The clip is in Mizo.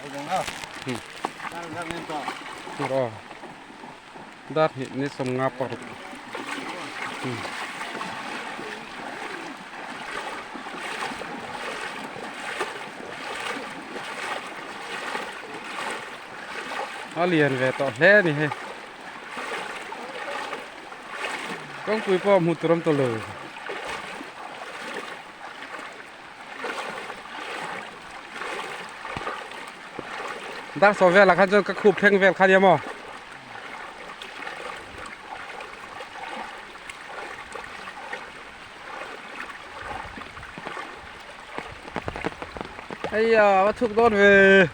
Aw dar hnih ni 56 A lian ve tawh hle a ni hei. Kawngpui pawh hmuh tur awm tawh lo. Dar saw velah khan chuan ka khup thleng vel kha nia maw. Heiya a va chhuk dawn ve.